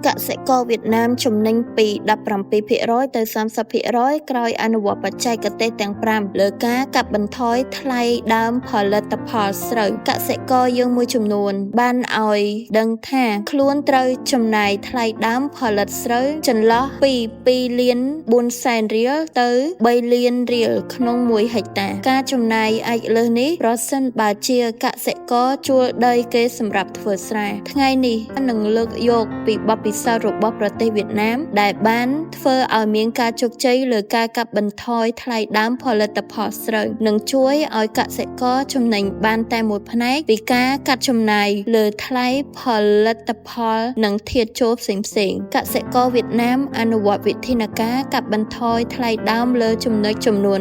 កសិករវៀតណាមចំណេញពី17%ទៅ30%ក្រោយអនុវត្តបច្ចេកទេសទាំង5លើការកាត់បន្ថយថ្លៃដើមផលិតផលស្រូវកសិករយើងមួយចំនួនបានឲ្យដឹងថាខ្លួនត្រូវចំណាយថ្លៃដើមផលិតស្រូវចន្លោះពី2លាន4សែនរៀលទៅ3លានរៀលក្នុង1ហិកតាការចំណាយអាចលើសនេះប្រសិនបើជាកសិករជួលដីគេសម្រាប់ធ្វើស្រែថ្ងៃនេះនឹងលើកយកពីបទពិសោធន៍របស់ប្រទេសវៀតណាមដែលបានធ្វើឲ្យមានការជោគជ័យលើការកាត់បន្ថយថ្លៃដើមផលិតផលស្រូវនិងជួយឲ្យកសិករចំណេញបានតែមួយផ្នែកពីការកាត់ចំណាយលើថ្លៃផលិតផលនិងធាតុចូលផ្សេងៗកសិករវៀតណាមអនុវត្តវិធានការកាត់បន្ថយថ្លៃដើមលើចំណុចចំនួន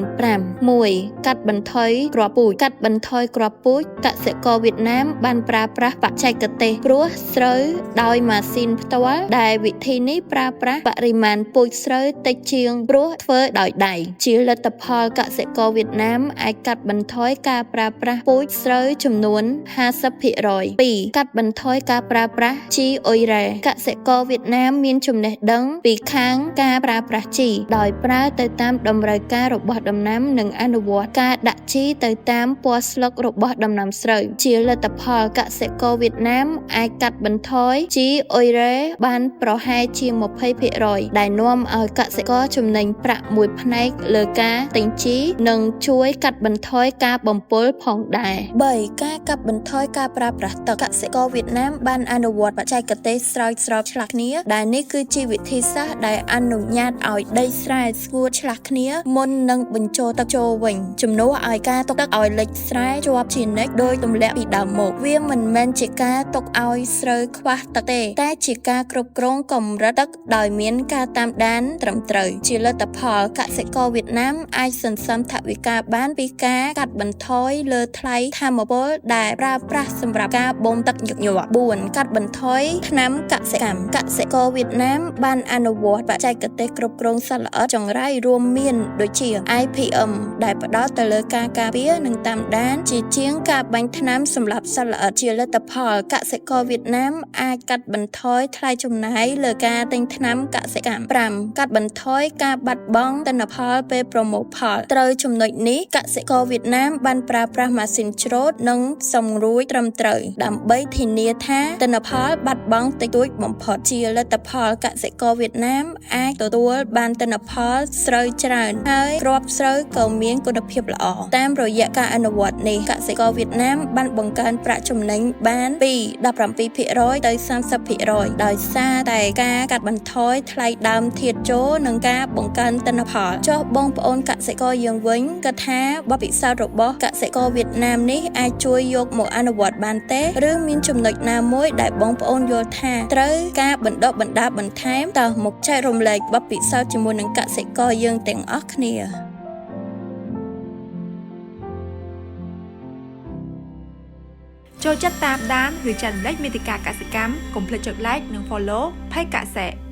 5 1កាត់បន្ថយគ្រាប់ពូជកាត់បន្ថយគ្រាប់ពូជកសិករវៀតណាមបានប្រើប្រាស់បច្ចេកទេសព្រោះស្រូវដោយម៉ាស៊ីនផ្ទាល់ដែលវិធីនេះប្រើប្រាស់បរិមាណពូជស្រូវតិចជាងព្រោះធ្វើដោយដៃជាលទ្ធផលកសិករវៀតណាមអាចកាត់បន្ថយការប្រើប្រាស់ពូជស្រូវចំនួន50% 2កាត់បន្ថយការប្រើប្រាស់ជីអ៊ុយរ៉េកសិករវៀតណាមមានចំណេះដឹងពីខាងការប្រើប្រាស់ជីដោយប្រើទៅតាមតម្រូវការរបស់ដំណាំនិងអនុវត្តការដាក់ជីទៅតាមពណ៌ស្លឹករបស់ដំណាំស្រូវជាលទ្ធផលកសិករវៀតណាមអាចកាត់បន្ថយជីអ៊ុយរ៉េបានប្រហែលជា20%ដែលនាំឲ្យកសិករចំណេញប្រាក់មួយផ្នែកលើការទិញជីនិងជួយកាត់បន្ថយការបំពុលផងដែរ3ការកាត់បន្ថយការប្រើប្រាស់ទឹកកសិករវៀតណាមបានអនុវត្តបច្ចេកទេសស្រោចស្រពឆ្លាស់គ្នាដែលនេះគឺជាវិធីសាស្ត្រដែលអនុញ្ញាតឲ្យដីស្រែស្ងួតឆ្លាស់គ្នាមុននឹងបញ្ចូលទឹកចូលវិញជំនួសឲ្យការទុកទឹកឲ្យលិចស្រែជាប់ជានិច្ចដោយទម្លាក់ពីដើមមកវាមិនមែនជាការទុកឲ្យស្រូវខ្វះទឹកទេតែជាការគ្រប់គ្រងកម្រិតទឹកដោយមានការតាមដានត្រឹមត្រូវជាលទ្ធផលកសិករវៀតណាមអាចសន្សំថវិកាបានពីការកាត់បន្ថយលើថ្លៃថាមពលដែលប្រើប្រាស់សម្រាប់ការបូមទឹកញឹកញាប់4កាត់បន្ថយថ្នាំកសិកម្មកសិករវៀតណាមបានអនុវត្តបច្ចេកទេសគ្រប់គ្រងសត្វល្អិតចង្រៃរួមមានដូចជា IPM ដែលផ្ដោតទៅលើការការពារនិងតាមដានជាជាងការបាញ់ថ្នាំសម្រាប់សត្វល្អិតជាលទ្ធផលកសិករវៀតណាមអាចកាត់បន្ថយថ្លៃចំណាយលើការទិញថ្នាំកសិកម្ម5កាត់បន្ថយការបាត់បង់ទិន្នផលពេលប្រមូលផលត្រូវចំណុចនេះកសិករវៀតណាមបានប្រើប្រាស់ម៉ាស៊ីនច្រូតនិងសម្រួយត្រឹមត្រូវដើម្បីធានាថាទិន្នផលបាត់បង់តិចតួចបំផុតជាលទ្ធផលកសិករវៀតណាមអាចទទួលបានទិន្នផលស្រូវច្រើនហើយគ្រាប់ស្រូវក៏មានគុណភាពល្អតាមរយៈការអនុវត្តនេះកសិករវៀតណាមបានបង្កើនប្រាក់ចំណេញបានពី17%ទៅ30%ដោយសារតែការកាត់បន្ថយថ្លៃដើមធាតុចូលនិងការបង្កើនទិន្នផលចុះបងប្អូនកសិករយើងវិញគិតថាបទពិសោធន៍របស់កសិករវៀតណាមនេះអាចជួយយកមកអនុវត្តបានទេឬមានចំណុចណាមួយដែលបងប្អូនយល់ថាត្រូវការបណ្ដុះបណ្ដាលបន្ថែមតើមកចែករំលែកបទពិសោធន៍ជាមួយនឹងកសិករយើងទាំងអស់គ្នា ចូលចិត្តតាមដានឬចែករំលែកមាតិកាកសិកម្មកុំភ្លេចចុច Like និង Follow ផេកកសិ។